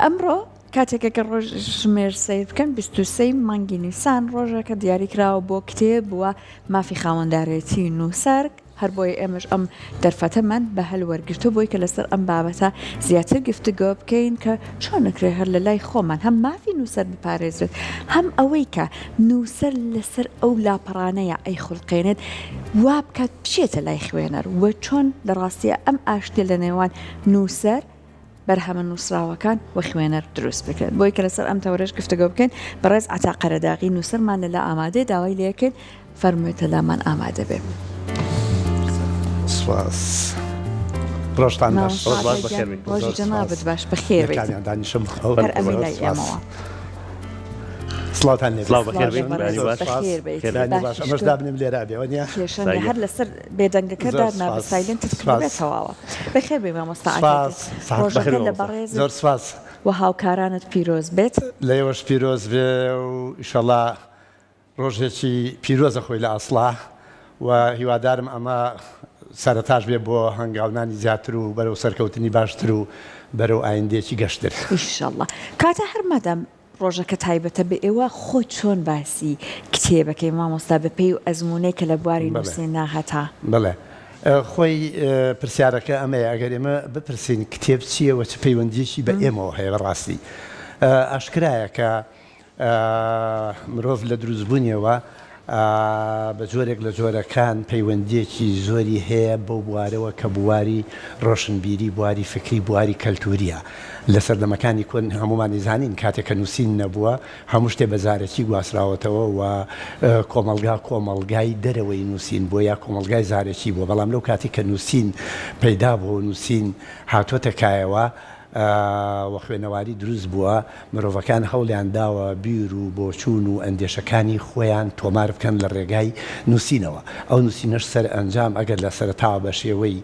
ئەمڕۆ کاتێکە کە ڕۆژ ژمێر سەیر بکەن 23 مانگی نیسان ڕۆژەکە دیاری کراوە بۆ کتێب و مافی خاوەندارێتی نووسەر هەر بۆیە ئێمەش ئەم دەرفەتەمان بە هەل وەرگرتوو بۆی کە لەسەر ئەم بابەتە زیاتر گفتوگۆ بکەین کە چۆن ئەکرێ هەر لە لای خۆمان هەم مافی نووسەر بپارێزرێت هەم ئەوەی کە نووسەر لەسەر ئەو لاپەڕانەیە ئەیخولقێنێت وا بکات بچێتە لای خوێنەر و چۆن لە ڕاستییا ئەم ئاشتیە لە نێوان نووسەر بەرهەمە نووسراوەکان و خوێنەر دروست بکرێت بۆی کە لەسەر ئەم تەوەرەش گفتوگۆ بکەین بەڕێز عەتا قەرەداغی نووسەرمان لەلا ئامادەیە داوای لێکەین فەرمووێتە لامان ئامادە بێ. سپاس. ڕۆژتان باش. ڕۆژ باش بەخێر بێیت. ڕۆژی جەنابت باش بەخێر بێیت. لە کامیان دانیشم؟ هەر ئەمەی لای ئێمەوە. سڵاوتان لێ بێت. سڵاو بەخێر بێیت. بەیانی باش. بەخێر بێیت. بەیانی باش. ئەمەش دابنێم لێرە بێ وەنیە؟ کێشە نیە هەر لەسەر بێدەنگەکە دادنا بە silent ت کردبێ تەواوە. بەخێر بێی مامۆستا عەتا گیان. ڕۆژەکە لە بەڕێزت زۆر سپاس. و هاوکارانت پیرۆز بێت. لە ئێوەش پیرۆز بێ و ئیشەڵا ڕۆژێکی پیرۆزە خۆی لە ئەسڵا و هیوادارم ئەمە سەرەتاش بێ بۆ هەنگاونانی زیاتر و بەرەو سەرکەوتنی باشتر و بەرەو ئایندەیەکی گەشتر. ئیشەڵا کاکە هەر مادام ڕۆژەکە تایبەتە بە ئێوە خۆت چۆن باسی کتێبەکەی مامۆستا بە پێی و ئەزموونەی کە لە بواری نووسیندا هەتە؟ بەڵێ خۆی پرسیارەکە ئەمەیە ئەگەر ئێمە بپرسین کتێب چییە و چ پەیوەندییەکی بە ئێمەوە هەیە بەڕاستی ئاشکرایە کە مرۆڤ لە دروستبوونیەوە بە جۆرێک لە جۆرەکان پەیوەندییەکی زۆری هەیە بەو بوارەوە کە بواری ڕۆشنبیری، بواری فکری، بواری کەلتوورییە. لە سەردەمەکانی کۆن هەموومان ئەیزانین کاتێک کە نووسین نەبووە هەموو شتێ بە زارەکی گواستراوەتەوە و کۆمەڵگا کۆمەڵگای دەرەوەی نووسین بووە یا کۆمەڵگای زارەکی بووە، بەڵام لەو کاتەی کە نووسین پەیدا بووە و نووسین هاتۆتە کایەوە، و خوێنەواری دروست بووە، مرۆڤەکان هەوڵیان داوە بیر و بۆچوون و ئەندێشەکانی خۆیان تۆمار بکەن لە ڕێگای نووسینەوە، ئەو نووسینەش سەرئەنجام ئەگەر لە سەرەتاوە بە شێوەی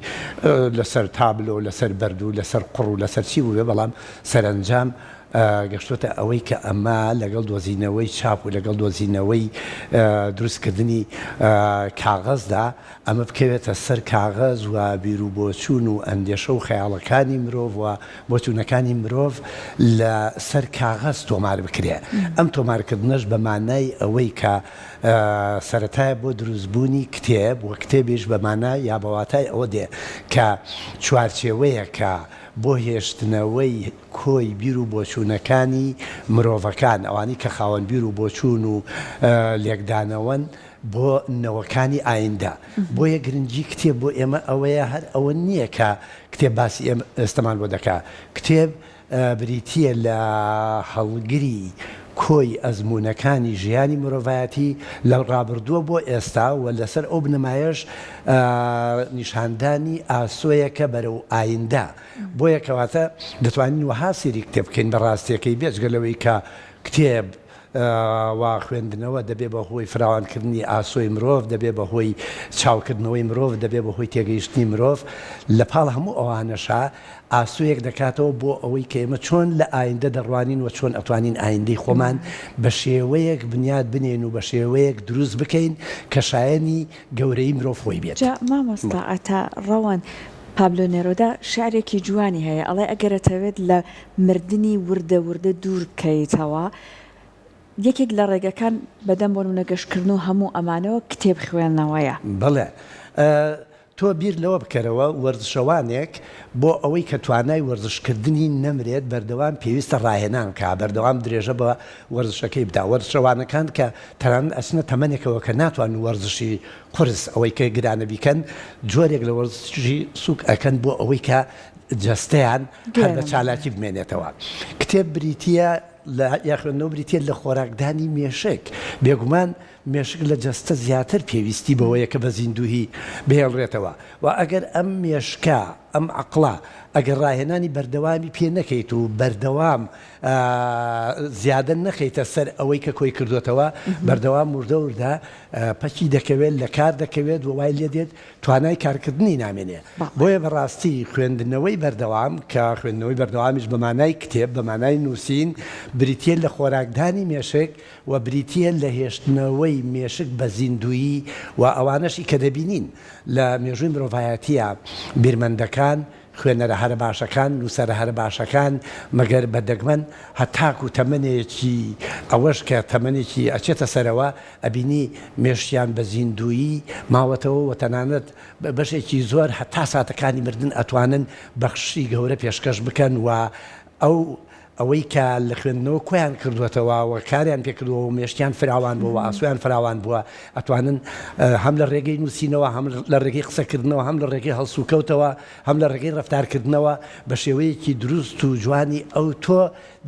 لەسەر تابلۆ، لەسەر بەرد و لەسەر قوڕ و لەسەر چی بووبێ، بەڵام سەرەنجام گەشتۆتە ئەوەی کە ئەمە لەگەڵ دۆزینەوەی چاپ و لەگەڵ دۆزینەوەی دروستکردنی کاغەزدا ئەمە بکەوێتە سەر کاغەز و بیروبۆچوون و ئەندێشە و خەیاڵەکانی مرۆڤ و بۆچوونەکانی مرۆڤ لە سەر کاغەز تۆمار بکرێ. ئەم تۆمارکردنەش بە مانای ئەوەی کە سەرەتایە بۆ دروستبوونی کتێب و کتێبیش بە مانا یا بە واتای ئەوە دێ کە چوارچێوەیەکە بۆ هێشتنەوەی کۆی بیر و بۆچوونەکانی مرۆڤەکان، ئەوانەی کە خاوەن بیر و بۆچوون و لێکدانەوەن، بۆ نەوەکانی ئایندە. بۆیە گرنگی کتێب بۆ ئێمە ئەوەیە هەر ئەوە نییە کە کتێب باسی ئێمە ئێستەمان بۆ دەکا. کتێب بریتییە لە هەڵگری کۆی ئەزموونەکانی ژیانی مرۆڤایەتی لە ڕابردووە بۆ ئێستا و لەسەر ئەو بنەمایەش نیشاندانی ئاسۆیەکە بەرەو ئایندە. بۆیە کەواتە دەتوانین وەها سەیری کتێب بکەین بە ڕاستییەکەی بێجگە لەوەی کە کتێب و خوێندنەوە دەبێ بە هۆی فراوانکردنی ئاسۆی مرۆڤ، دەبێ بە هۆی چاوکردنەوەی مرۆڤ، دەبێ بە هۆی تێگەیشتنی مرۆڤ، لە پاڵ هەموو ئەوانەشا ئاسۆیەک دەکاتەوە بۆ ئەوەی کە ئێمە چۆن لە ئایندە دەڕوانین و چۆن ئەتوانین ئایندەی خۆمان بە شێوەیەک بنیات بنێین و بە شێوەیەک دروست بکەین کە شایەنی گەورەیی مرۆڤ خۆی بێت. جا مامۆستا عەتا ڕەوەند، پابلۆ نێرۆدا شیعرێکی جوانی هەیە ئەڵێ ئەگەر ئەتەوێت لە مردنی وردە وردە دوور بکەیتەوە، یەکێک لە ڕێگەکان بەدەم بۆ نمونە گەشتکردن و هەموو ئەمانەوە کتێب خوێندنەوەیە. بەڵێ. تۆ بیر لەوە بکەرەوە وەرزشەوانێک بۆ ئەوەی کە توانای وەرزشکردنی نەمرێت بەردەوام پێویستە ڕاهێنان بکا، بەردەوام درێژە بە وەرزشەکەی بدا. وەرزشەوانەکان کە تەنانەت ئەچنە تەمەنێکەوە کە ناتوانن وەرزشی قورس ئەوەی کە گرانە بیکەن، جۆرێک لە وەرزشی سووک ئەکەن بۆ ئەوەی کە جەستەیان هەر بە چالاکی بمێنێتەوە. کتێب بریتییە لە یا خوێندنەوە بریتییە لە خۆراکدانی مێشک. بێگومان مێشک لە جەستە زیاتر پێویستی بەوەیە کە بە زیندوویی بهێڵرێتەوە و ئەگەر ئەم مێشکە، ئەم عەقڵە ئەگەر ڕاهێنانی بەردەوامی پێ نەکەیت و بەردەوام زیادە نەخەیتە سەر ئەوەی کە کۆی کردۆتەوە، بەردەوام وردە وردە پەکی دەکەوێت، لە کار دەکەوێت و وای لێ دێت توانای کارکردنی نامێنێ. بۆیە بەڕاستی خوێندنەوەی بەردەوام، کە خوێندنەوەی بەردەوامیش بە مانای کتێب، بە مانای نووسین، بریتییە لە خۆراکدانی مێشک و بریتییە لە هێشتنەوەی مێشک بە زیندوویی و ئەوانەشی کە دەبینین لە مێژووی مرۆڤایەتییە بیرمەندەکان. خوێنەرە هەرە باشەکان، نووسەرە هەرە باشەکان، مەگەر بە دەگمەن هەتاکوو تەمەنێکی ئەوەش کە تەمەنێکی ئەچێتە سەرەوە ئەبینی مێشکیان بە زیندوویی ماوەتەوە و تەنانەت بەشێکی زۆر هەتا ساتەکانی مردن ئەتوانن بەخششی گەورە پێشکەش بکەن و ئەو ئەوەی کە لە خوێندنەوە کۆیان کردووەتەوە و کاریان پێ کردووە و مێشکیان فراوان بووە و ئاسۆیان فراوان بووە ئەتوانن هەم لە ڕێگەی نووسینەوە هەم لە ڕێگەی قسەکردنەوە هەم لە ڕێگەی هەڵسوکەوتەوە هەم لە ڕێگەی ڕەفتارکردنەوە بە شێوەیەکی دروست و جوانی ئەوتۆ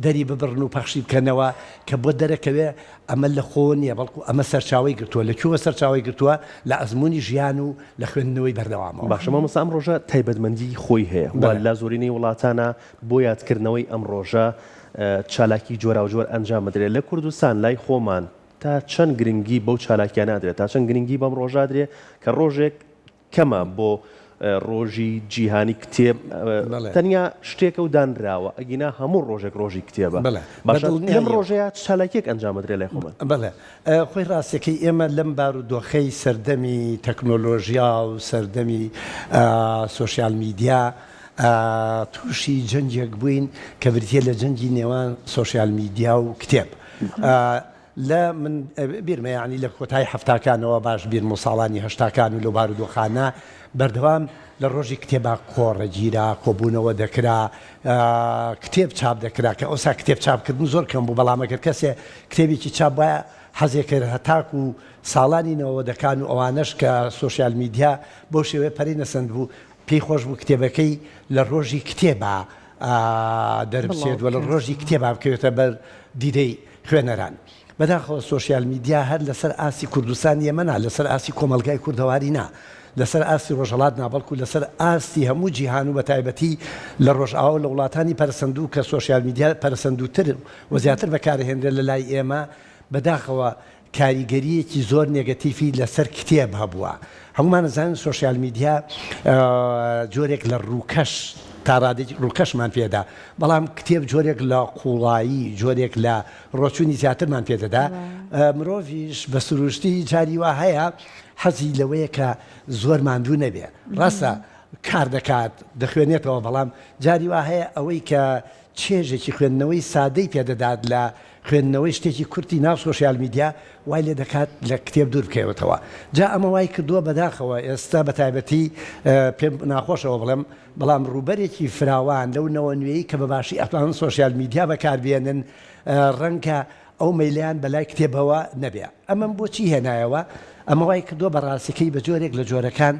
دەری ببڕن و پەخشی بکەنەوە کە بۆت دەرەکەوێ ئەمە لە خۆوە نییە بەڵکو ئەمە سەرچاوەی گرتووە لە کوێوە سەرچاوەی گرتووە لە ئەزموونی ژیان و لە خوێندنەوەی بەردەوامەوە. باشە مامۆستا ئەم ڕۆژە تایبەتمەندیی خۆی هەیە و لە زۆرینەی وڵاتانا بۆ یادکردنەوەی ئەم ڕۆژە چالاکی جۆراوجۆر ئەنجام ئەدرێت لە کوردستان لای خۆمان تا چەند گرنگی بەو چالاکیانە ئەدرێت تا چەند گرنگی بەم ڕۆژە ئەدرێ کە ڕۆژێک کەمە بۆ ڕۆژی جیهانی کتێب تەنیا شتێکە و دانراوە ئەگینا هەموو ڕۆژێک ڕۆژی کتێبە باشە لەم ڕۆژەیە چ چالاکیەک ئەنجام ئەدرێ لای خۆمان؟ بەڵێ خۆی ڕاستەکەی ئێمە لەم بارودۆخەی سەردەمی تەکنۆلۆژیا و سەردەمی سۆشیال میدیا تووشی جەنگێک بووین کە بریتیە لە جەنگی نێوان سۆشیال میدیا و کتێب. لە من بیرمە یانی لە کۆتای حەفتاکانەوە باش بیرم و ساڵانی هەشتاکان و لەو بارودۆخانە بەردەوام لە ڕۆژی کتێبا کۆڕەگیرا کۆبوونەوە دەکرا کتێب چاپ دەکرا کە ئەوسا کتێب چاپکردن زۆر کەم بوو بەڵام ئەگەر کەسێ کتێبێکی چاپ بایە حەزێ کرد هەتاکو ساڵانی نەوەدەکان و ئەوانەش کە سۆشیال میدیا بەو شێوەیە پەرەی نەسەندبوو پێی خۆش بوو کتێبەکەی لە ڕۆژی کتێبا دەربچێت و لە ڕۆژی کتێبا بکەوێتە بەر دیدەی خوێنەران. بەداخەوە سۆشیال میدیا هەر لەسەر ئاستی کوردستانی ئێمە نا، لەسەر ئاستی کۆمەڵگای کوردەواری نا، لەسەر ئاستی ڕۆژهەڵات نا، بەڵکو لەسەر ئاستی هەموو جیهان و بەتایبەتی لە ڕۆژئاوا و لە وڵاتانی پەرەسەندوو کە سۆشیال میدیا پەرەسەندووتر و زیاتر بەکارئەهێنرێت لە لای ئێمە، بەداخەوە کاریگەرییەکی زۆر نێگەتیفی لەسەر کتێب هەبووە. هەموومان ئەزانین سۆشیال میدیا جۆرێک لە ڕووکەش تا ڕادەیەکی ڕووکەشمان پێدا، بەڵام کتێب جۆرێک لە قووڵایی، جۆرێک لە ڕۆچوونی زیاترمان پێ دەدا. مرۆڤیش بە سروشتی جاری وا هەیە حەزی لەوەیە کە زۆر ماندوو نەبێ. ڕاستە کار دەکات، دەخوێنێتەوە، بەڵام جاری وا هەیە ئەوەی کە چێژێکی خوێندنەوەی سادەی پێ دەدات لە خوێندنەوەی شتێکی کورتی ناو سۆشیال میدیا وای لێ دەکات لە کتێب دوور بکەوێتەوە جا ئەمە وای کردووە بەداخەوە ئێستا بە تایبەتی پێم ناخۆشەوە بڵێم بەڵام ڕووبەرێکی فراوان لەو نەوە نوێی کە بە باشی ئەتوانن سۆشیال میدیا بەکاربێنن ڕەنگە ئەو مەیلەیان بەلای کتێبەوە نەبێ ئەمەم بۆچی هێنایەوە ئەمە وای کردووە بە ڕاستیکەی بە جۆرێک لە جۆرەکان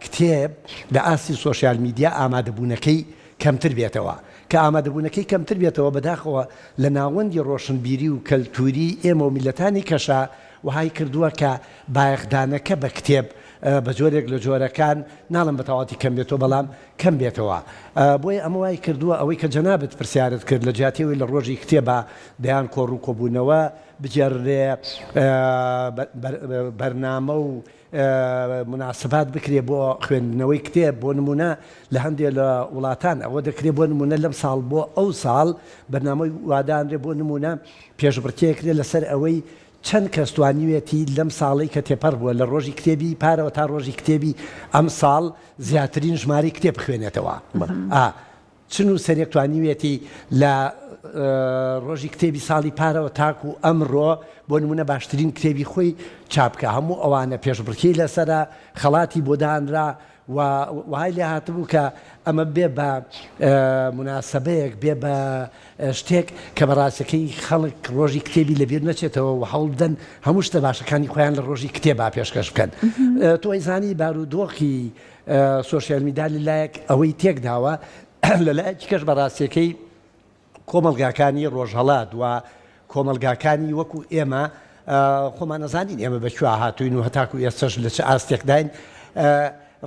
کتێب لە ئاستی سۆشیال میدیا ئامادەبوونەکەی کەمتر بێتەوە. کە ئامادەبوونەکەی کەمتر بێتەوە، بەداخەوە لە ناوەندی ڕۆشنبیری و کەلتووری ئێمە و میللەتانی کەشا وەهای کردووە کە بایەخدانەکە بە کتێب بە جۆرێک لە جۆرەکان، ناڵێم بە تەواوەتی کەم بێتەوە، بەڵام کەم بێتەوە. بۆیە ئەمە وای کردووە ئەوەی کە جەنابت پرسیارت کرد لە جیاتی ئەوەی لە ڕۆژی کتێبا دەیان کۆڕ و کۆبوونەوە بگێڕرێ، بەرنامە و موناسبات بکرێ بۆ خوێندنەوەی کتێب، بۆ نموونە لە هەندێ لە وڵاتان ئەوە دەکرێ بۆ نموونە لەم ساڵ بۆ ئەو ساڵ بەرنامەی وادانرێ بۆ نموونە پێشبڕکێ کرێ لەسەر ئەوەی چەند کەس توانیوێتی لەم ساڵەی کە تێپەڕ بووە لە ڕۆژی کتێبی پارەوە تا ڕۆژی کتێبی ئەم ساڵ زیاترین ژمارەی کتێب بخوێنێتەوە. ئا چ نووسەرێک توانیویەتی لە ڕۆژی کتێبی ساڵی پارەوە تاکو ئەمڕۆ بۆ نموونە باشترین کتێبی خۆی چاپ بکا؟ هەموو ئەوانە پێشبڕکێی لەسەرە، خەڵاتی بۆ دانرا و وەهای لێ هاتبوو کە ئەمە بێ بە موناسەبەیەک، بێ بە شتێک کە بە ڕاستەکەی خەڵک ڕۆژی کتێبی لەبیر نەچێتەوە و هەوڵ بدەن هەموو شتە باشەکانی خۆیان لە ڕۆژی کتێبا پێشکەش بکەن. تۆ ئەیزانی بارودۆخی سۆشیال میدیا لە لایەک ئەوەی تێکداوە، لە لایەکی کەش بە ڕاستیەکەی کۆمەڵگاکانی ڕۆژهەڵات و کۆمەڵگاکانی وەکو ئێمە خۆمان ئەزانین ئێمە بە کوێ هاتووین و هەتاکو ئێستەش لە چ ئاستێکداین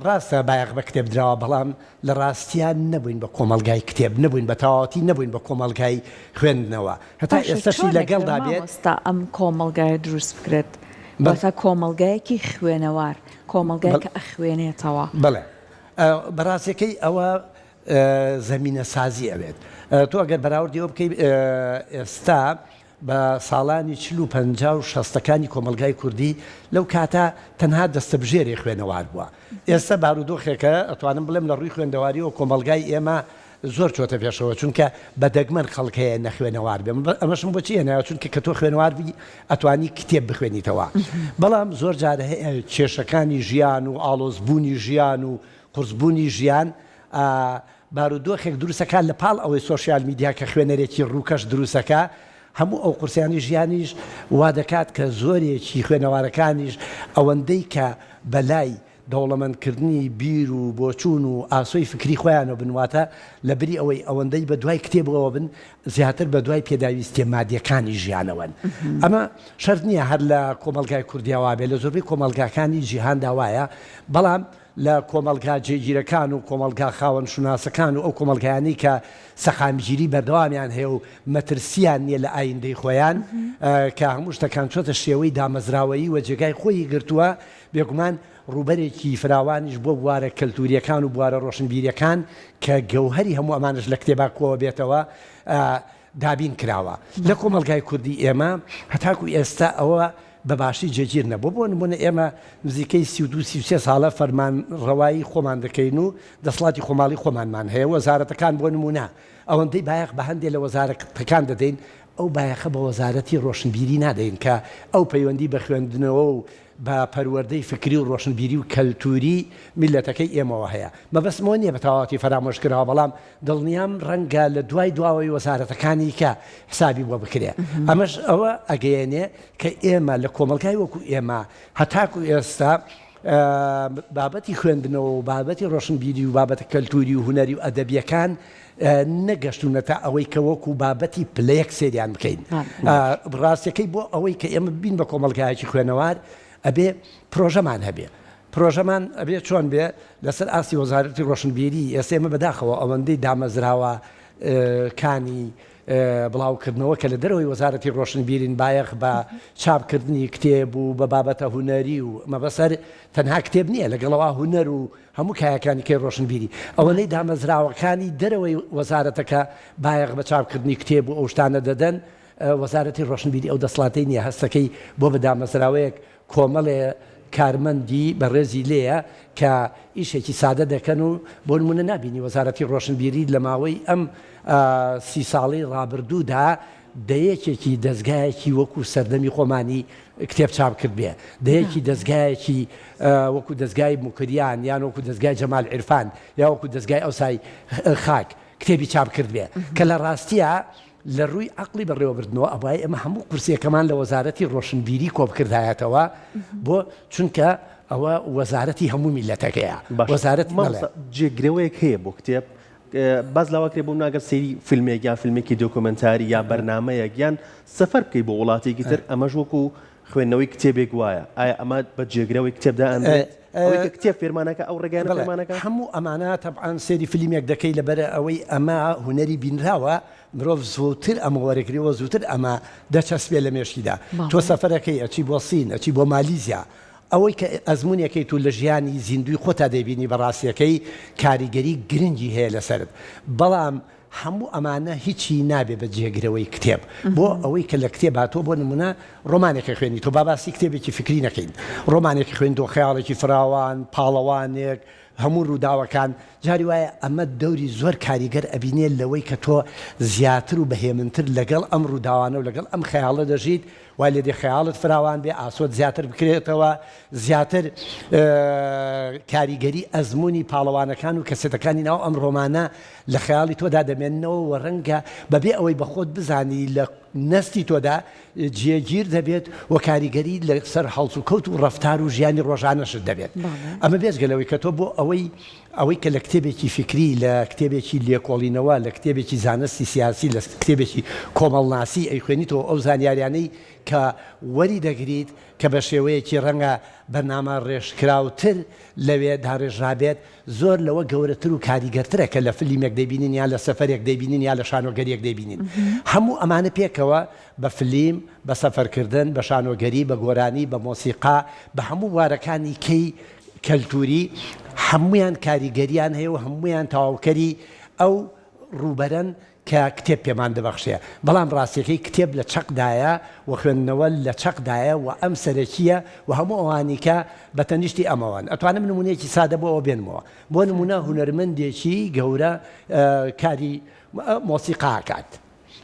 ڕاستە بایەخ بە کتێب دراوە بەڵام لە ڕاستیان نەبووین بە کۆمەڵگای کتێب نەبووین بە تەواوەتی نەبووین بە کۆمەڵگای خوێندنەوە هەتا باشە ئێستەشی چۆن ئەکرێ لەگەڵدا بێت مامۆستا ئەم کۆمەڵگایە دروست بکرێت بەڵێ. واتە کۆمەڵگایەکی خوێنەوار کۆمەڵگای کە ئەخوێنێتەوە. بەڵێ بەڕاستەکەی ئەوە زەمینە سازی ئەوێت تۆ ئەگەر بەراوردی ئەوە بکەی ئێستا. بە ساڵانی چل و 50 و شەستەکانی کۆمەڵگای کوردی لەو کاتە تەنها دەستەبژێرێ خوێنەوار بووە. ئێستا بارودۆخێکە ئەتوانم بڵێم لە ڕووی خوێندەواریەوە کۆمەڵگای ئێمە زۆر چۆتە پێشەوە چونکە بە دەگمەن خەڵک هەیە نەخوێنەوار بێ ئەمەشم بۆچی هێنایەوە چونکە کە تۆ خوێنەوار بی ئەتوانی کتێب بخوێنیتەوە بەڵام زۆر جار هەیە کێشەکانی ژیان و ئاڵۆزبوونی ژیان و قورسبوونی ژیان بارودۆخێک دروستەکات لە پاڵ ئەوەی سۆشیال میدیا کە خوێنەرێکی ڕووکەش دروستەکە هەموو ئەو قورسیانی ژیانیش وا دەکات کە زۆرێکی خوێنەوارەکانیش ئەوەندەی کە بەلای دەوڵەمەندکردنی بیر و بۆچوون و ئاسۆی فکری خۆیانەوە بن، واتە لە بری ئەوەی ئەوەندەی بە دوای کتێبەوە بن، زیاتر بە دوای پێداویستییە مادییەکانی ژیانەوەن. ئەمە شەرت نییە هەر لە کۆمەڵگای کوردیا وابێ، لە زۆربەی کۆمەڵگاکانی جیهاندا وایە، بەڵام لە کۆمەڵگا جێگیرەکان و کۆمەڵگا خاوەن شوناسەکان و ئەو کۆمەڵگایانەی کە سەقامگیری بەردەوامیان هەیە و مەترسییان نییە لە ئایندەی خۆیان، کە هەموو شتەکان چۆتە شێوەی دامەزراوەیی و جێگای خۆی گرتووە، بێگومان ڕووبەرێکی فراوانیش بۆ بوارە کەلتوورییەکان و بوارە ڕۆشنبیرییەکان کە گەوهەری هەموو ئەمانەش لە کتێبا کۆوە بێتەوە دابین کراوە. لە کۆمەڵگای کوردی ئێمە هەتاکوو ئێستا ئەوە بە باشی جێگیر نەبووە. بۆ نموونە ئێمە نزیکەی 32 33 ساڵە فەرمانڕەوایی خۆمان دەکەین و دەسەڵاتی خۆماڵی خۆمانمان هەیە. وەزارەتەکان بۆ نموونە ئەوەندەی بایەخ بە هەندێ لە وەزارەتەکان دەدەین ئەو بایەخە بە وەزارەتی ڕۆشنبیری نادەین کە ئەو پەیوەندی بە خوێندنەوە و بە پەروەردەی فکری و ڕۆشنبیری و کەلتووری میللەتەکەی ئێمەوە هەیە. مەبەستم ئەوە نییە بە تەواوەتی فەرامۆش کراوە، بەڵام دڵنیام ڕەنگە لە دوای دواوەی وەزارەتەکانی کە حسابی بۆ بکرێ. ئەمەش ئەوە ئەگەیەنێ کە ئێمە لە کۆمەڵگای وەکوو ئێمە هەتاکوو ئێستا بابەتی خوێندنەوە و بابەتی ڕۆشنبیری و بابەتە کەلتووری و هونەری و ئەدەبییەکان نەگەشتوونەتە ئەوەی کە وەکو بابەتی پلە یەک سەیریان بکەین. ڕاستیەکەی بۆ ئەوەی کە ئێمە ببین بە کۆمەڵگایەکی خوێنەوار ئەبێ پرۆژەمان هەبێ. پرۆژەمان ئەبێ چۆن بێ؟ لەسەر ئاستی وەزارەتی ڕۆشنبیری ئێستا ئێمە بەداخەوە ئەوەندەی دامەزراوە کانی بڵاوکردنەوە کە لە دەرەوەی وەزارەتی ڕۆشنبیرین بایەخ بە چاپکردنی کتێب و بە بابەتە هونەری و مەبەست هەر تەنها کتێب نییە لەگەڵەوە هونەر و هەموو کایەکانی کەی ڕۆشنبیری، ئەوەنەی دامەزراوەکانی دەرەوەی وەزارەتەکە بایەخ بە چاپکردنی کتێب و ئەو شتانە دەدەن، وەزارەتی ڕۆشنبیری ئەو دەسڵاتەی نییە، هەستەکەی بۆ بە دامەزراوەیەک کۆمەڵێ کارمەندی بەڕێزی لێیە کە ئیشێکی سادە دەکەن و بۆ نموونە نابینی وەزارەتی ڕۆشنبیری لە ماوەی ئەم سی ساڵەی ڕابردوودا دەیەکێکی دەزگایەکی وەکو سەردەمی خۆمانی کتێب چاپ کردبێ، دەیەکی دەزگایەکی وەکو دەزگای موکریان یان وەکو دەزگای جەمال عیرفان یا وەکو دەزگای ئەوسای خاک کتێبی چاپ کردبێ کە لە ڕاستیا لە ڕووی عەقڵی بەڕێوەبردنەوە ئەبوایە ئێمە هەموو قورسیەکەمان لە وەزارەتی ڕۆشنبیری کۆبکردایەتەوە بۆ چونکە ئەوە وەزارەتی هەموو میللەتەکەیە باشە وەزارەتی بەڵێ. مامۆستا جێگرەوەیەک هەیە بۆ کتێب؟ باس لەوە کرێ بۆ منە ئەگەر سەیری فیلمێک یان فیلمێکی دۆکۆمێنتاری یا بەرنامەیەک یان سەفەر بکەی بۆ وڵاتێکی تر ئەمەش وەکو خوێندنەوەی کتێبێک وایە ئایا ئەمە بە جێگرەوەی کتێب دائەنرێت ئەوەی کە کتێب فێرمانەکە ئەو ڕێگایانە فێرمانەکە؟ هەموو ئەمانە تەبعەن سەیری فلیمێک دەکەی لەبەر ئەوەی ئەمە هونەری بینراوە مرۆڤ زووتر ئەمە وەرەگرێ و زووتر ئەمە دەچەسپێ لە مێشکیدا تۆ سەفەرەکەی ئەچی بۆ سین ئەچی بۆ مالیزیا ئەوەی کە ئەزموونێکەیت و لە ژیانی زیندووی خۆتا دەیبینی بە ڕاستیەکەی کاریگەری گرنگی هەیە لەسەرت بەڵام هەموو ئەمانە هیچی نابێ بە جێگرەوەی کتێب بۆ ئەوەی کە لە کتێبا تۆ بۆ نمونە ڕۆمانێک ئەخوێنی تۆ با باسی کتێبێکی فکری نەکەین ڕۆمانێک خوێندۆ خەیاڵێکی فراوان پاڵەوانێک هەموو ڕووداوەکان جاری وایە ئەمە دەوری زۆر کاریگەر ئەبینێ لەوەی کە تۆ زیاتر و بەهێمنتر لەگەڵ ئەم ڕووداوانە و لەگەڵ ئەم خەیاڵە دەژیت وای لێدێ خەیاڵت فراوان بێ، ئاسۆت زیاتر بکرێتەوە، زیاتر کاریگەری ئەزموونی پاڵەوانەکان و کەسێتەکانی ناو ئەم ڕۆمانە لە خەیاڵی تۆدا دەمێننەوە و ڕەنگە بەبێ ئەوەی بە خۆت بزانی لە نەستی تۆدا جێگیر دەبێت و کاریگەری لەسەر هەڵسوکەوت و ڕەفتار و ژیانی ڕۆژانەشت دەبێت. ئەمە بێجگە لەوەی کە تۆ بۆ ئەوەی ئەوەی کە لە کتێبێکی فیکری، لە کتێبێکی لێکۆڵینەوە، لە کتێبێکی زانستی سیاسی، لە کتێبێکی کۆمەڵناسی ئەیخوێنیتەوە، ئەو زانیاریانەی کە وەری دەگریت کە بە شێوەیەکی ڕەنگە بەرنامە ڕێژکراوتر لەوێ داڕێژرابێت، زۆر لەوە گەورەتر و کاریگەرترە کە لە فلیمێک دەیبینین یان لە سەفەرێک دەیبینین یا لە شانۆگەرییەک دەیبینین. هەموو ئەمانە پێکەوە بە فلیم، بە سەفەرکردن، بە شانۆگەری، بە گۆرانی، بە مۆسیقا، بە هەموو بوارەکانی کەی کەلتووری هەموویان کاریگەرییان هەیە و هەموویان تەواوکەری ئەو ڕووبەرەن کە کتێب پێمان دەبەخشێ، بەڵام ڕاستیەکەی کتێب لە چەقدایە و خوێندنەوە لە چەقدایە و ئەم سەرەکییە و هەموو ئەوانیکە بە تەنیشتی ئەمەوەن. ئەتوانم نموونەیەکی سادە بۆ ئەوە بێنمەوە. بۆ نموونە هونەرمەندێکی گەورە کاری مۆسیقا ئەکات،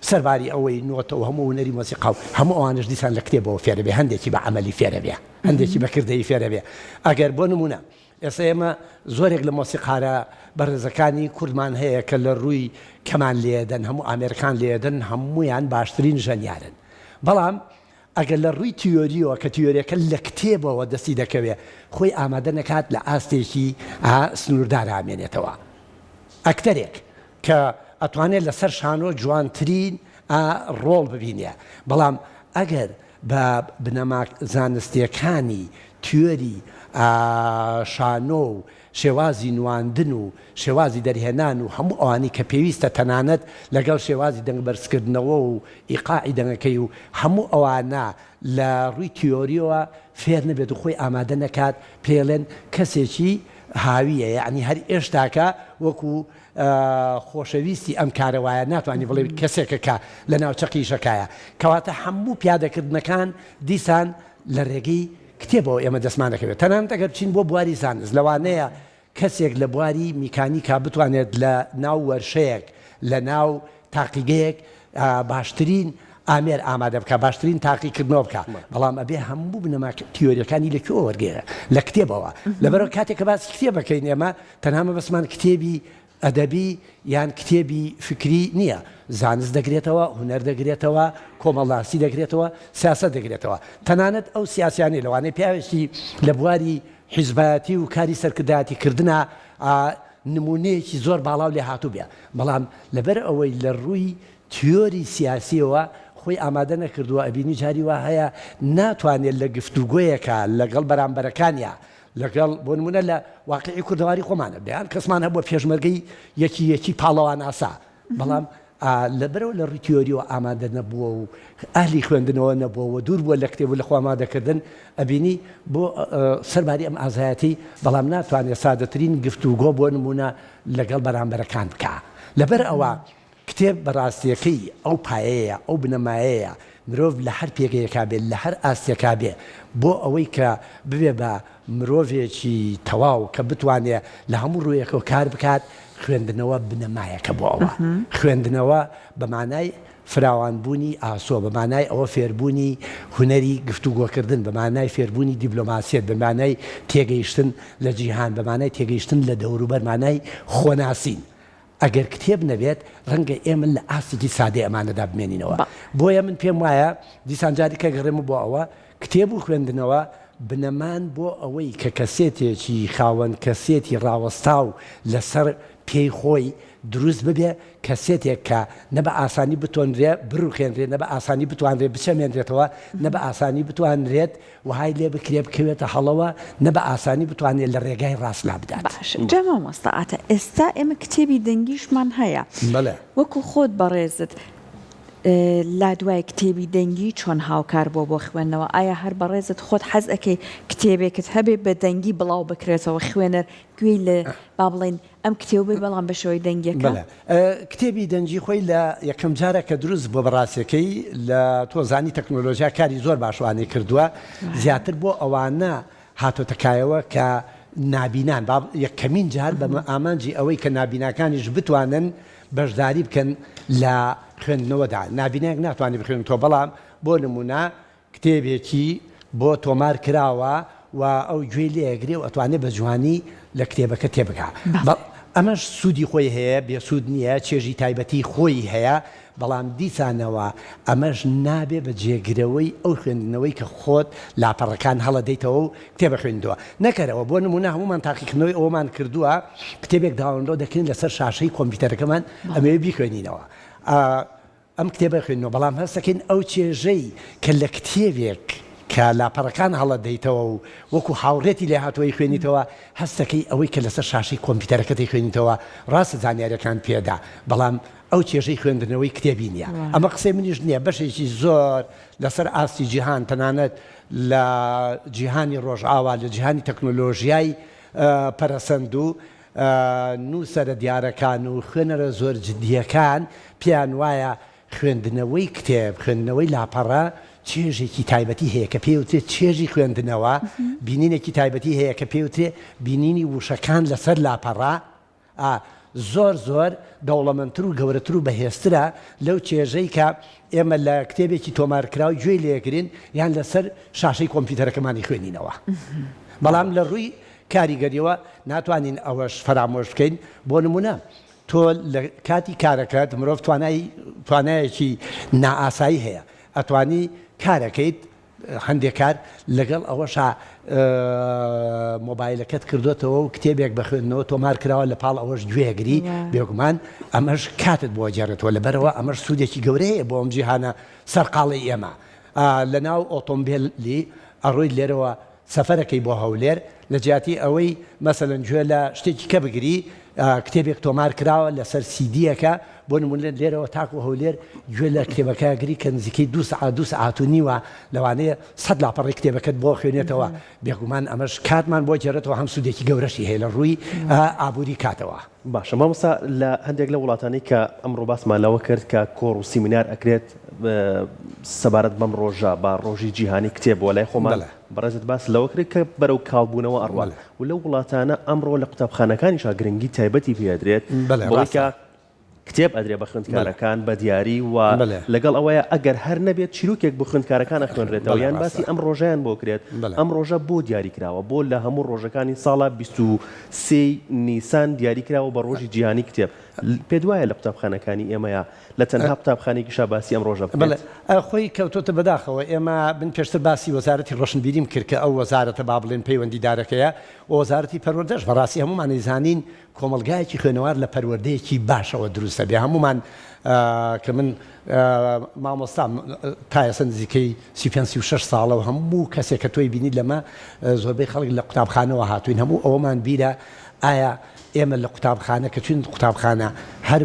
سەرباری ئەوەی نۆتە و هەموو هونەری مۆسیقا و هەموو ئەوانەش دیسان لە کتێبەوە فێرەبێ، هەندێکی بە عەمەلی فێرەبێ، هەندێکی بە کردەیی فێرەبێ. ئەگەر بۆ نموونە ئێستا ئێمە زۆرێک لە مۆسیقارە بەڕێزەکانی کوردمان هەیە کە لە ڕووی کەمان لێدەن، هەموو ئامێرەکان لێدەن، هەموویان باشترین ژەنیارن. بەڵام ئەگەر لە ڕووی تیۆرییەوە کە تیۆرییەکە لە کتێبەوە دەستی دەکەوێ، خۆی ئامادە نەکات لە ئاستێکی سنووردارا ئەمێنێتەوە. ئەکتەرێک کە ئەتوانێ لەسەر شانۆ جوانترین ڕۆڵ ببینێ، بەڵام ئەگەر بە بنەما زانستییەکانی تیۆری شانۆ و شێوازی نواندن و شێوازی دەرهێنان و هەموو ئەوانەی کە پێویستە تەنانەت لەگەڵ شێوازی دەنگ بەرزکردنەوە و ئیقاعی دەنگەکەی و هەموو ئەوانە لە ڕووی تیۆرییەوە فێر نەبێت و خۆی ئامادە نەکات پێیڵێن کەسێکی هاوییە یەعنی هەر ئێشتاکە وەکو خۆشەویستی ئەم کارە وایە ناتوانی بڵێ کەسێکە کە لە ناو چەقی ئیشەکایە کەواتە هەموو پیادەکردنەکان دیسان لە ڕێگەی کتێبەوە ئێمە دەستمان دەکەوێت تەنانەت ئەگەر بچین بۆ بواری زانست لەوانەیە کەسێک لە بواری میکانیکا بتوانێت لە ناو وەرشەیەک لە ناو تاقیگەیەک باشترین ئامێر ئامادە بکا باشترین تاقیکردنەوە بکا بەڵام ئەبێ هەموو بنەما تیۆریەکانی لە کوێوە وەرگێرە لە کتێبەوە لەبەرەوە کاتێک کە باسی کتێب ئەکەین ئێمە تەنها مەبەستمان کتێبی ئەدەبی یان کتێبی فکری نییە زانست دەگرێتەوە هونەر دەگرێتەوە کۆمەڵناسی دەگرێتەوە سیاسەت دەگرێتەوە تەنانەت ئەو سیاسیانەی لەوانەیە پیاوێکی لە بواری حیزبایەتی و کاری سەرکردایەتی کردنا نمونەیەکی زۆر باڵاو لێهاتوو بێ بەڵام لەبەر ئەوەی لە ڕووی تیۆری سیاسیەوە خۆی ئامادە نەکردووە ئەبینی جاری وا هەیە ناتوانێت لە گفتوگۆیەکا لەگەڵ بەرامبەرەکانیا لەگەڵ بۆ نمونە لە واقعی کوردەواری خۆمانە دەیان کەسمان هەبووە پێشمەرگەی یەکی یەکی پاڵەوان ئاسا بەڵام لەبەرئەوە لە ڕووی تیۆریەوە ئامادە نەبووە و ئەهلی خوێندنەوە نەبووە و دوور بووە لە کتێب و لە خۆ ئامادەکردن ئەبینی بۆ سەرباری ئەم ئازایەتی بەڵام ناتوانێت سادەترین گفتوگۆ بۆ نمونە لەگەڵ بەرامبەرەکان بکا لەبەر ئەوە کتێب بە ڕاستیەکەی ئەو پایەیە، ئەو بنەمایەیە، مرۆڤ لە هەر پێگەیەکا بێ، لە هەر ئاستێکا بێ، بۆ ئەوەی کە ببێ بە مرۆڤێکی تەواو کە بتوانێ لە هەموو ڕوویەکەوە کار بکات، خوێندنەوە بنەمایەکە بۆ ئەوە. خوێندنەوە بە مانای فراوانبوونی ئاسۆ، بە مانای ئەوە فێربوونی هونەری گفتوگۆکردن، بە مانای فێربوونی دیبلۆماسیەت، بە مانای تێگەیشتن لە جیهان، بە مانای تێگەیشتن لە دەوروبەر، مانای خۆناسین. ئەگەر کتێب نەبێت ڕەنگە ئێمە لە ئاستێکی سادەی ئەمانەدا بمێنینەوە. بۆیە من پێم وایە دیسان جارێکە گەڕێمە بۆ ئەوە، کتێب و خوێندنەوە بنەمان بۆ ئەوەی کە کەسێتێکی خاوەن کەسێتی ڕاوەستاو لەسەر پێی خۆی دروست ببێ، کەسێتێک کە نە بە ئاسانی بتۆنرێ بڕوخێنرێ، نە بە ئاسانی بتوانرێ بچەمێنرێتەوە، نە بە ئاسانی بتوانرێت وەهای لێ بکرێ بکەوێتە هەڵەوە نە بە ئاسانی بتوانێ لە ڕێگای ڕاست لابدات. باشە جا مامۆستا ئاتا ئێستا ئێمە کتێبی دەنگیشمان هەیە بەڵێ. وەکو خۆت بەڕێزت لات وایە کتێبی دەنگی چۆن هاوکار بووە بۆ خوێندنەوە ئایا هەر بەڕێزت خۆت حەز ئەکەی کتێبێکت هەبێ بە دەنگی بڵاو بکرێتەوە خوێنەر گوێی لە با بڵێین ئەم کتێبە بێ بەڵام بە شێوەی دەنگیەکە؟ بەڵێ کتێبی دەنگی خۆی لە یەکەم جارە کە دروست بووە بە ڕاستیەکەی لە تۆ زانی تەکنۆلۆژیا کاری زۆر باشوانەی کردووە زیاتر بۆ ئەوانە هاتۆتە کایەوە کە نابینان با یەکەمین جار بە ئامانجی ئەوەی کە نابیناکانیش بتوانن بەشداری بکەن لە خوێندنەوەدا نابینایەک ناتوانێت بخوێنێتەوە بەڵام بۆ نمونە کتێبێکی بۆ تۆمار کراوە و ئەو گوێی لێ ئەگرێ و ئەتوانێ بە جوانی لە کتێبەکە تێبگا. ئەمەش سوودی خۆی هەیە، بێ سوود نییە، چێژی تایبەتی خۆی هەیە، بەڵام دیسانەوە ئەمەش نابێ بە جێگرەوەی ئەو خوێندنەوەی کە خۆت لاپەڕەکان هەڵەدەیتەوە و کتێب ئەخوێنیتەوە. نەکەرەوە، بۆ نموونە هەموومان تاقیکردنەوەی ئەوەمان کردووە، کتێبێک داونلۆد دەکەین لەسەر شاشەی کۆمپیوتەرەکەمان ئەمەوێ بیخوێنینەوە. ئەم کتێبە خوێندنەوە، بەڵام هەست دەکەین ئەو چێژەی کە لە کتێبێک کە لاپەڕەکان هەڵەدەیتەوە و وەکو هاوڕێتی لێهاتوو ئەیخوێنیتەوە، هەست دەکەی ئەوەی کە لەسەر شاشەی کۆمپیوتەرەکەت ئەیخوێنیتەوە ڕاستە زانیارییەکان پێدا، بەڵام ئەو چێژەی خوێندنەوەی کتێبی نییە. ئەمە قسەی منیش نییە، بەشێکی زۆر لەسەر ئاستی جیهان، تەنانەت لە جیهانی ڕۆژئاوا، لە جیهانی تەکنۆلۆژیای پەرەسەندوو، نووسەرە دیارەکان و خوێنەرە زۆر جدییەکان پێیان وایە خوێندنەوەی کتێب، خوێندنەوەی لاپەڕە چێژێکی تایبەتی هەیە کە پێی وترێ چێژی خوێندنەوە، بینینێکی تایبەتی هەیە کە پێی وترێ بینینی وشەکان لەسەر لاپەڕە، ئا زۆر زۆر دەوڵەمەندتر و گەورەتر و بەهێزترە لەو چێژەی کە ئێمە لە کتێبێکی تۆمارکراو گوێی لێگرین یان لەسەر شاشەی کۆمپیوتەرەکەمانی خوێنینەوە. بەڵام لە ڕووی کاریگەریەوە ناتوانین ئەوەش فەرامۆش بکەین، بۆ نموونە تۆ لە کاتی کارەکەت مرۆڤ توانای توانایەکی نائاسایی هەیە ئەتوانی کارەکەیت هەندێک کار لەگەڵ ئەوەشا مۆبایلەکەت کردۆتەوە و کتێبێک بە خوێندنەوە تۆمار کراوە لە پاڵ ئەوەش گوێگری بێگومان ئەمەش کاتت بۆ گێڕێتەوە لەبەرەوە ئەمەش سوودێکی گەورەیە هەیە بۆ ئەم جیهانە سەرقاڵەی ئێمە لەناو ئۆتۆمبێلی ئەڕۆیت لێرەوە سەفەرەکەی بۆ هەولێر لە جیاتی ئەوەی مەسەلەن گوێ لە شتێکی کە بگری کتێبێک تۆمار کراوە لەسەر سیدیەکە بۆ نمونە لێرەوە تاکو هەولێر گوێ لە کتێبەکە گری کە نزیکەی دو سەعات دو سەعات و نیوە لەوانەیە سەد لاپەڕی کتێبەکەت بۆ خوێنێتەوە بێگومان ئەمەش کاتمان بۆ گێڕێتەوە هەم سوودێکی گەورەشی هەیە لە ڕووی ئابووری کاتەوە. باشە مامۆستا لە هەندێک لە وڵاتانی کە ئەمڕۆ باسمان لەوە کرد کە کۆڕ و سیمینار ئەکرێت سەبارەت بەم ڕۆژە بە ڕۆژی جیهانی کتێب وە لای خۆمان بەڕێزت باس لەوە کرد کە بەرەو کاڵبوونەوە ئەڕوات و لەو وڵاتانە ئەمڕۆ لە قوتابخانەکانیشا گرنگی تایبەتی پێ ئەدرێت بەوەی کە کتێب ئەدرێ بە خوێندکارەکان بە دیاری و لەگەڵ ئەوەیە ئەگەر هەر نەبێت چیرۆکێک بۆ خوێندکارەکان ئەخوێنرێتەوە یان باسی ئەم ڕۆژەیان بۆ کرێت ئەم ڕۆژە بۆ دیاری کراوە بۆ لە هەموو ڕۆژەکانی ساڵە 23 نیسان دیاری کراوە بە ڕۆژی جیهانی کتێب پێت وایە لە قوتابخانەکانی ئێمەیە لە تەنها قوتابخانەیەکیشا باسی ئەم ڕۆژە بکرێت؟ بەڵێ خۆی کەوتۆتە بەداخەوە ئێمە من پێشتر باسی وەزارەتی ڕۆشنبیریم کرد کە ئەو وەزارەتە با بڵێن پەیوەندیدارەکەیە و وەزارەتی پەروەردەش بەڕاستی هەموومان ئەیزانین کۆمەڵگایەکی خوێنەوار لە پەروەردەیەکی باشەوە دروست ئەبێ هەموومان کە من مامۆستام تا ئێستا نزیکەی 35 36 ساڵە و هەموو کەسێک کە تۆی بینی لەمە زۆربەی خەڵک لە قوتابخانەوە هاتوین هەموو ئەوەمان بیرە ئایا ئێمە لە قوتابخانە کە چوین قوتابخانە هەر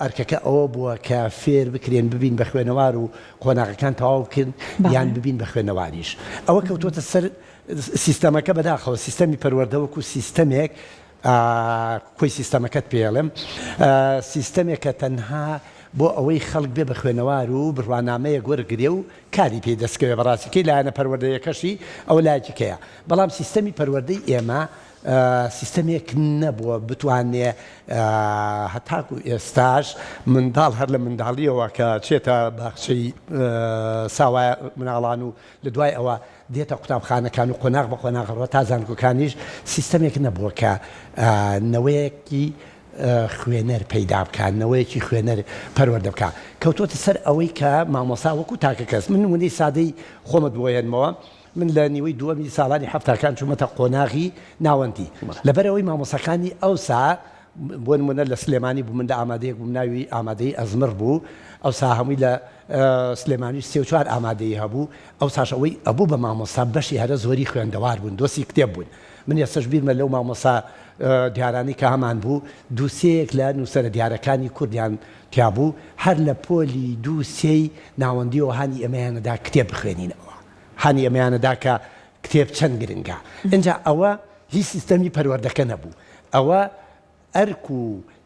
ئەرکەکە ئەوە بووە کە فێر بکرێن ببین بە خوێنەوار و قۆناغەکان تەواو بکەن یان ببین بە خوێنەواریش ئەوە کەوتووەتە سەر سیستەمەکە بەداخەوە سیستەمی پەروەردە وەکو سیستەمێک کۆی سیستەمەکەت پێڵێم سیستەمێکە تەنها بۆ ئەوەی خەڵک بێ بە خوێنەوار و بڕوانامەیەک وەرگرێ و کاری پێی دەستکەوێ بەڕاستیکەی لایەنە پەروەردەیەکەشی ئەوە لایەکی کەیە بەڵام سیستەمی پەروەردەی ئێمە سیستەمێک نەبووە بتوانێ هەتاکو ئێستاش منداڵ هەر لە منداڵیەوە کە چێتە باخچەی ساوای مناڵان و لە دوای ئەوە دێتە قوتابخانەکان و قۆناغ بە قۆناغ ڕۆ تا زانکۆکانیش سیستەمێک نەبووە کە نەوەیەکی خوێنەر پەیدا بکات نەوەیەکی خوێنەر پەروەردە بکات کەوتۆتە سەر ئەوەی کە مامۆسا وەکو تاکە کەس من نمونەی سادەی خۆمت بۆ هێنمەوە من لە نیوەی دووەمی ساڵانی حەفتاکان چوومەتە قۆناغی ناوەندی لەبەرئەوەی مامۆستاکانی ئەوسا بۆ نموونە لە سلێمانی بوو من لە ئامادەیەک بووم ناوی ئامادەی ئەزمڕ بوو ئەوسا هەمووی لە سلێمانی سێ و چوار ئامادەی هەبوو ئەوساش ئەوەی ئەبوو بە مامۆستا بەشی هەرە زۆری خوێندەوار بوون دۆستی کتێب بوون من ئێستاش بیرمە لەو مامۆستا دیارانەی کە هەمان بوو دوو سێیەک لە نووسەرە دیارەکانی کوردیان تیا بوو هەر لە پۆلی دوو سێی ناوەندیەوە هانی ئێمەیان ئەدا کتێب بخوێنینەوە هانی ئێمەیان ئەدا کە کتێب چەند گرنگە ئینجا ئەوە هی سیستەمی پەروەردەکە نەبوو ئەوە ئەرک و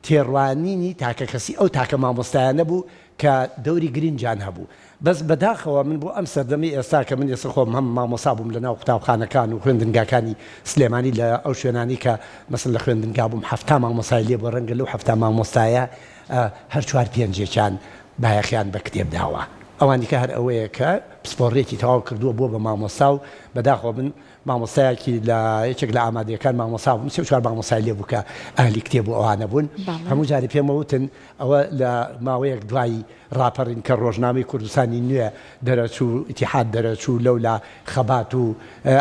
تێڕوانینی تاکەکەسی ئەو تاکە مامۆستایانە بوو کە دەوری گرنگیان هەبوو بەس بەداخەوە من بۆ ئەم سەردەمەی ئێستا کە من ئێستا خۆم هەم مامۆستا بووم لە ناو قوتابخانەکان و خوێندنگاکانی سلێمانی لە ئەو شوێنانی کە مەسەن لە خوێندنگا بووم حەفتا مامۆستای لێ بووە ڕەنگە لەو حەفتا مامۆستایە هەر چوار پێنجێکیان بایەخیان بە کتێب داوە ئەوانی کە هەر ئەوەیە کە پسپۆڕیەکی تەواو کردووە بووە بە مامۆستا و بەداخەوە من مامۆستایەکی لە یەکێک لە ئامادەیەکان مامۆستا بووم سێ و چوار مامۆستای لێ بوو کە ئەهلی کتێب و ئەوانە بوون هەموو جارێ پێم وتن ئەوە لە ماوەیەک دوای ڕاپەڕین کە ڕۆژنامەی کوردستانی نوێ دەرەچوو ئیتیحاد دەرەچوو لەولا خەبات و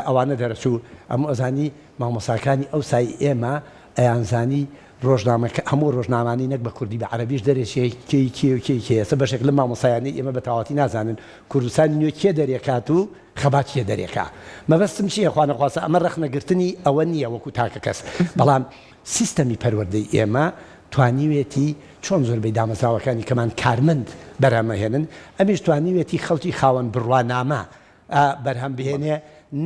ئەوانە دەرەچوو ئەم ئەزانی مامۆستاکانی ئەوسای ئێمە ئەیانزانی ڕۆژنامەکە هەموو ڕۆژنامانەی نەک بە کوردی بە عەرەبیش دەرێچێ کێی کێ و کێی کێ ئێستا بەشێک لەم مامۆستایانەی ئێمە بە تەواوەتی نازانن کوردستانی نوێ کێ دەرێکات و خەبات کێ دەرێکا مەبەستم چییە خوانەخواستە ئەمە ڕەخنەگرتنی ئەوە نییە وەکو تاکە کەس بەڵام سیستەمی پەروەردەی ئێمە توانیوێتی چۆن زۆربەی دامەزراوەکانی کەمان کارمەند بەرهەمەهێنن ئەمیش توانیوێتی خەڵکی خاوەن بڕوانامە بەرهەم بهێنێ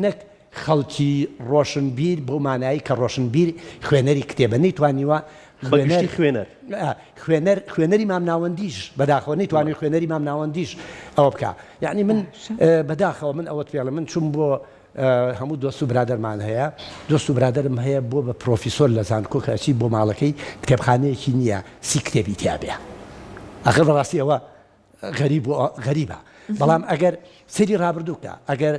نەک. خەڵکی ڕۆشنبیر بەو مانایەی کە ڕۆشنبیر خوێنەری کتێبە نەیتوانیوە بە گشتی خوێنەر. خوێنەر خوێنەری مامناوەندیش بەداخەوە نەیتوانیوە خوێنەری مامناوەندیش ئەوە بکا یەعنی من بەداخەوە من ئەوەت پێڵێم من چووم بۆ هەموو دۆست و برادەرمان هەیە دۆست و برادەرم هەیە بۆ بە پرۆفیسۆر لە زانکۆ کە ئەچی بۆ ماڵەکەی کتێبخانەیەکی نییە سی کتێبی تیا بێ ئەخر بەڕاستی ئەوە غەریب و غەریبە بەڵام ئەگەر سەیری ڕابردوو بکە ئەگەر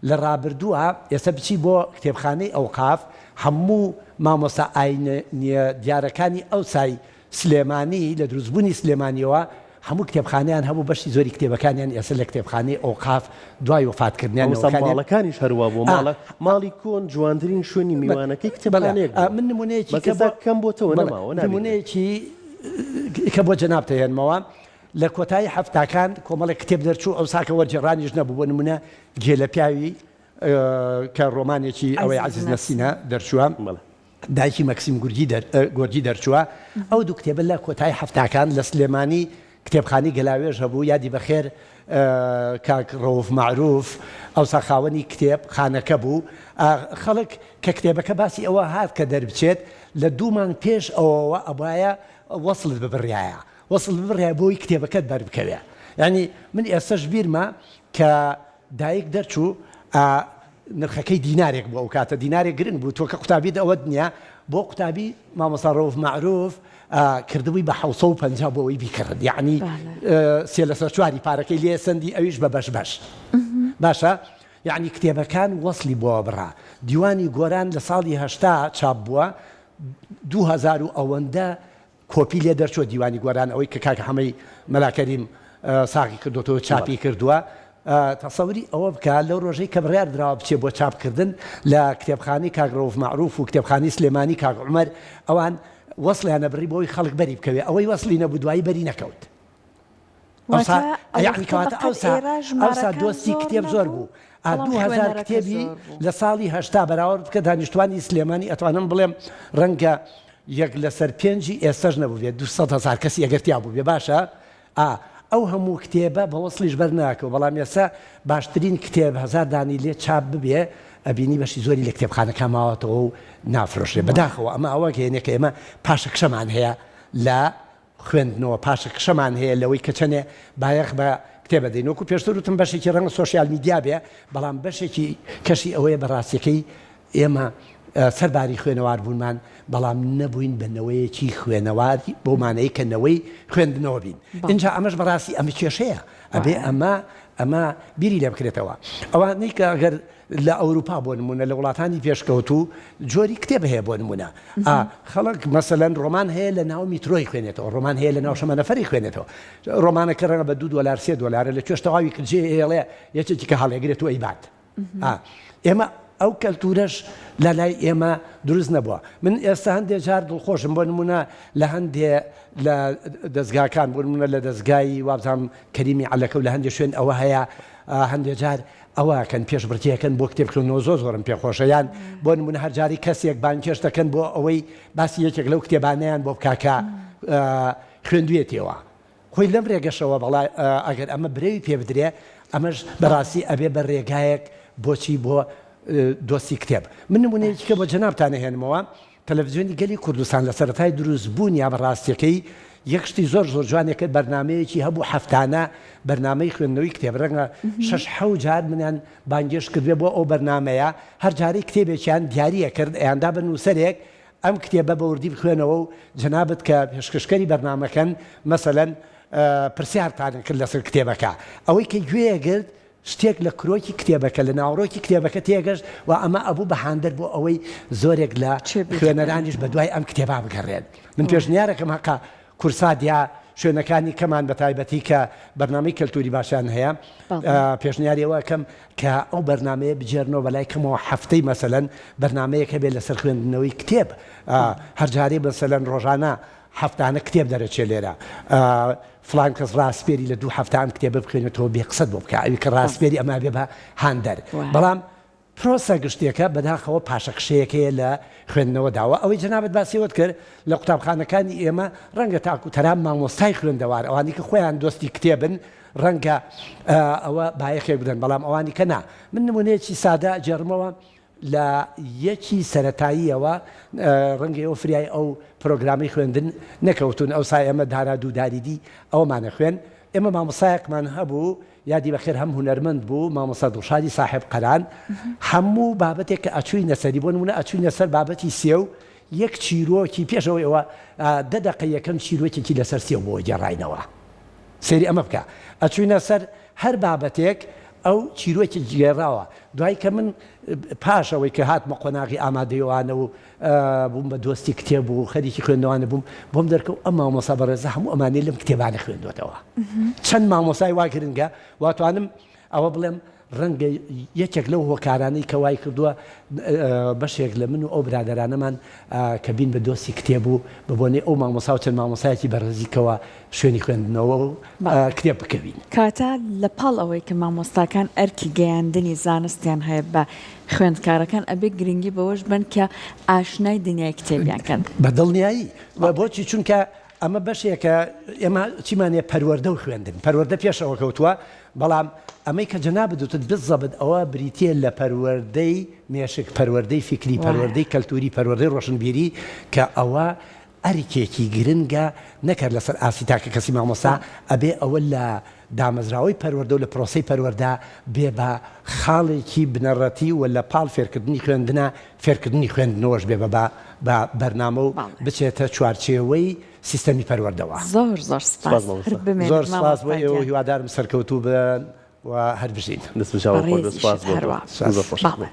لە ڕابردووە ئێستا بچی بۆ کتێبخانەی ئەوقاف هەموو مامۆستا ئاینیە دیارەکانی ئەوسای سلێمانی لە دروستبوونی سلێمانیەوە هەموو کتێبخانەیان هەبوو بەشی زۆری کتێبەکانیان ئێستا لە کتێبخانەی ئەوقاف دوای وەفاتکردنیان مامۆستا ماڵەکانیش هەروا بوو ماڵە ماڵی کۆن جوانترین شوێنی میوانەکەی کتێبخانەیەک بوو من نمونەیەکی بەس ئێستا کەم بۆتەوە نەماوە نابینرێت. نمونەیەکی کە بۆ جەنابت ئەهێنمەوە لە کۆتایی حەفتاکان کۆمەڵێک کتێب دەرچوو، ئەوسا کە وەرگێڕانیش نەبوو، بۆ نموونە گێلەپیاوی کە ڕۆمانێکی ئەوەی عەزیز نەسینە دەرچووە، دایکی مەکسیم گۆرگی دەرچووە، ئەو دوو کتێبە لە کۆتایی حەفتاکان لە سلێمانی کتێبخانەی گەلاوێژ هەبوو، یادی بەخێر کاک ڕەوف مەعروف ئەوسا خاوەنی کتێب خانەکە بوو، خەڵک کە کتێبەکە باسی ئەوە هات کە دەربچێت لە دوو مانگ پێش ئەوەوە ئەبوایە وەسڵت ببڕایە. وەسڵ ببڕایە بۆی کتێبەکەت بەر بکەوێ یانی من ئێستەش بیرمە کە دایک دەرچوو ئا نرخەکەی دینارێک بوو ئەو کاتە دینارێک گرنگ بوو تۆ کە قوتابیت ئەوەت نییە بۆ قوتابی مامۆستا ڕەوف مەعروف کردبووی بە 750 بۆ ئەوەی بیکڕن یعنی سێ لەسەر چواری پارەکەی لێ سەندی ئەویش بە بەش بەش باشە یعنی کتێبەکان وەسلی بۆ بڕا دیوانی گۆران لە ساڵی هەشتا چاپ بووە 2000 و ئەوەندە کۆپی لێ دەرچووە دیوانی گۆران ئەوەی کە کاک حەمەی مەلا کەریم ساغی کردۆتەوە چاپی کردووە تەسەوری ئەوە بکە لەو ڕۆژەی کە بڕیار دراوە بچێ بۆ چاپکردن لە کتێبخانەی کاک ڕەوف مەعروف و کتێبخانەی سلێمانی کاک عومەر ئەوان وەسڵیان ئەبڕی بۆی خەڵک بەری بکەوێ ئەوەی وەسڵی نەبوو دوایی بەری نەکەوت ئەوسا واتە یەعنی ئەوەختە کەواتە بەقەد ئەوسا ئێرا ئەوسا ژمارەکان دۆستی زۆر کتێب زۆر نەبوو بوو ئا بەڵام 2000 خوێنەرەکە کتێبی زۆر بوو. لە ساڵی هەشتا بەراورد بکە دانیشتوانی سلێمانی ئەتوانم بڵێم ڕەنگە یەک لەسەر پێنجی ئێستەش نەبووبێ 200 هەزار کەسی ئەگەر تیا بووبێ باشە ئا ئەو هەموو کتێبە بە وەسڵیش بەر ناکەوە بەڵام ئێستا باشترین کتێب هەزار دانی لێ چاپ ببێ ئەبینی بەشی زۆری لە کتێبخانەکان ماوەتەوە و نافرۆشرێ بەداخەوە ئەمە ئەوە گەیەنێ کە ئێمە پاشەکشەمان هەیە لە خوێندنەوە پاشەکشەمان هەیە لەوەی کە چەنێ بایەخ بە کتێب ئەدەین وەکو پێشتر وتم بەشێکی ڕەنگە سۆشیال میدیا بێ بەڵام بەشێکی کەشی ئەوەیە بە ڕاستیەکەی ئێمە سەر باری خوێنەوار بوونمان بەڵام نەبووین بە نەوەیەکی خوێنەوار بۆ مانەی کە نەوەی خوێندنەوە بین ئینجا ئەمەش بەڕاستی ئەمە کێشەیە ئەبێ ئەمە ئەمە بیری لێ بکرێتەوە ئەوانەی کە ئەگەر لە ئەوروپا بۆ نموونە لە وڵاتانی پێشکەوتوو جۆری کتێب هەیە بۆ نموونە ئا خەڵک مەسەلەن ڕۆمان هەیە لە ناو میترۆی خوێنێتەوە ڕۆمان هەیە لە ناو شەمەنەفەری خوێنێتەوە ڕۆمانەکە ڕەنگە بە دوو دۆلار سێ دۆلارە لە کوێش تەواوی کرد جێ ئێڵێ یەکێکی کە هەڵێگرێت و ئەیبات ئا ئێمە ئەو کەلتورەش لە لای ئێمە دروست نەبووە من ئێستا هەندێ جار دڵخۆشم بۆ نمونە لە هەندێ لە دەستگاکان بۆ نمونە لە دەستگای وابزانم کەریمی عەلەکە و لە هەندێ شوێن ئەوە هەیە هەندێ جار ئەوە ئەکەن پێشبڕکێ ئەکەن بۆ کتێب خوێندنەوە زۆر زۆرم پێ خۆشە یان بۆ نمونە هەر جارەی کەسێک بانگهێشت دەکەن بۆ ئەوەی باسی یەکێک لەو کتێبانەیان بۆ بکا کە خوێندوێتیەوە خۆی لەم رێگەشەوە بەڵا ئەگەر ئەمە برەوی پێ بدرێ ئەمەش بەڕاستی ئەبێ بە رێگایەک بۆچی بۆ دۆستی کتێب من نمونەیەکی کە بۆ جەنابتان ئەهێنمەوە تەلەفزیۆنی گەلی کوردستان لە سەرەتای دروست بوونیا بە ڕاستیەکەی یەک شتی زۆر زۆر جوانێ کرد بەرنامەیەکی هەبوو هەفتانە بەرنامەی خوێندنەوەی کتێب ڕەنگە شەش حەو جار منیان بانگێشت کردبێ بۆ ئەو بەرنامەیە هەر جارەی کتێبێکیان دیاری ئەکرد ئەیاندا بە نووسەرێک ئەم کتێبە بە وردی بخوێنەوە و جەنابت کە پێشکەشکەری بەرنامەکەن مەسەلەن پرسیارتان کرد لەسەر کتێبەکە ئەوەی کە گوێ گرت شتێک لە کرۆکی کتێبەکە، لە ناوەڕۆکی کتێبەکە تێگەشت و ئەمە ئەبوو بە هاندەر بۆ ئەوەی زۆرێک لە خوێنەرانیش بە دوای ئەم کتێبە بگەڕێن. من پێشنیارەکەم هەقە کورسات یا شوێنەکانی کەمان بە تایبەتی کە بەرنامەی کەلتوری باشیان هەیە پێشنیاری ئەوە ئەکەم کە ئەو بەرنامەیە بگێرنەوە بەلای کەمەوە هەفتەی مەسەلەن بەرنامەیەک هەبێت لەسەر خوێندنەوەی کتێب هەر جارەی مەسەلەن ڕۆژانە هەفتانە کتێب دەرەچێ لێرە فڵان کەس ڕاسپێری لە دوو هەفتە ئەم کتێبە بخوێنێتەوە بێ قسەت بۆ بکا ئەوی کە ڕاسپێری ئەمە بێ بە هاندەر بەڵام پرۆسە گشتیەکە بەداخەوە پاشەکشەیەک هەیە لە خوێندنەوەدا وە ئەوەی جەنابت باسی ئەوەت کرد لە قوتابخانەکانی ئێمە ڕەنگە تاکو تەرا مامۆستای خوێندەوار ئەوانی کە خۆیان دۆستی کتێبن ڕەنگە ئەوە بایەخێک بدەن بەڵام ئەوانی کە نا من نمونەیەکی سادە ئەگێڕمەوە. لە یەکی سەرەتاییەوە ڕەنگە ئێوە فریای ئەو پرۆگرامەی خوێندن نەکەوتوون، ئەوسا ئێمە دارا دوو داری دی ئەوەمانە خوێن. ئێمە مامۆستایەکمان هەبوو یادی بەخێر هەم هونەرمەند بوو مامۆستا دڵشادی ساحێب قەران هەموو بابەتێک کە ئەچووینە سەری بۆ نموونە ئەچووینە سەر بابەتی سێو یەک چیرۆکی پێش ئەوەی ئەوە دە دەقە یەکەم چیرۆکێکی لەسەر سێو بۆ گێڕاینەوە سەیری ئەمە بکە ئەچووینە سەر هەر بابەتێک ئەو چیرۆکی گێڕاوە دوای کە من پاش ئەوەی کە هاتمە قۆناغی ئامادەیوانە و بووم بە دۆستی کتێب و خەریکی خوێندنەوانە بووم بۆم دەرکەوت ئەم مامۆستا بەڕێزە هەموو ئەمانەی لەم کتێبانە خوێندوەتەوە چەند مامۆستای وا گرنگە واتوانم ئەوە بڵێم ڕەنگە یەکێک لەو هۆکارانەی کە وای کردووە بەشێک لە من و ئەو برادەرانەمان کە بین بە دۆستی کتێب و بە بۆنەی ئەو مامۆستا و چەند مامۆستایەکی بەڕێزیکەوە شوێنی خوێندنەوە و کتێب بکەوین. کەواتە لە پاڵ ئەوەی کە مامۆستاکان ئەرکی گەیاندنی زانستیان هەیە بە خوێندکارەکان ئەبێ گرنگی بەوەش بەن کە ئاشنای دنیای کتێبیان کەن. بە دڵنیایی. بۆچی؟ چونکە ئەمە بەشێکە ئێمە چیمان هەیە پەروەردە و خوێندن، پەروەردە پێشەوە کەوتووە، بەڵام ئەمەی کە جەنابت وتت بالضبط ئەوە بریتییە لە پەروەردەی مێشک، پەروەردەی فیکری، پەروەردەی کەلتووری، پەروەردەی ڕۆشنبیری کە ئەوە ئەرکێکی گرنگە نەک هەر لەسەر ئاستی تاکەکەسی مامۆستا، ئەبێ ئەوە لە دامەزراوەی پەروەردە و لە پرۆسەی پەروەردە بێ بە خاڵێکی بنەڕەتی و لە پاڵ فێرکردنی خوێندنا فێرکردنی خوێندنەوەش بێ بە بە بەرنامە و بچێتە چوارچێوەی سیستەمی پەروەردەوە. زۆر زۆر سپاس هەر بمێنیت زۆر سپاس بۆ ئێوە و هیوادارم سەرکەوتوو بن و هەر بژین. دەست و چاوت خۆش بێت بەڕێزیشت سپاس بۆ تۆ هەروا. زۆر خۆشحاڵ بووم.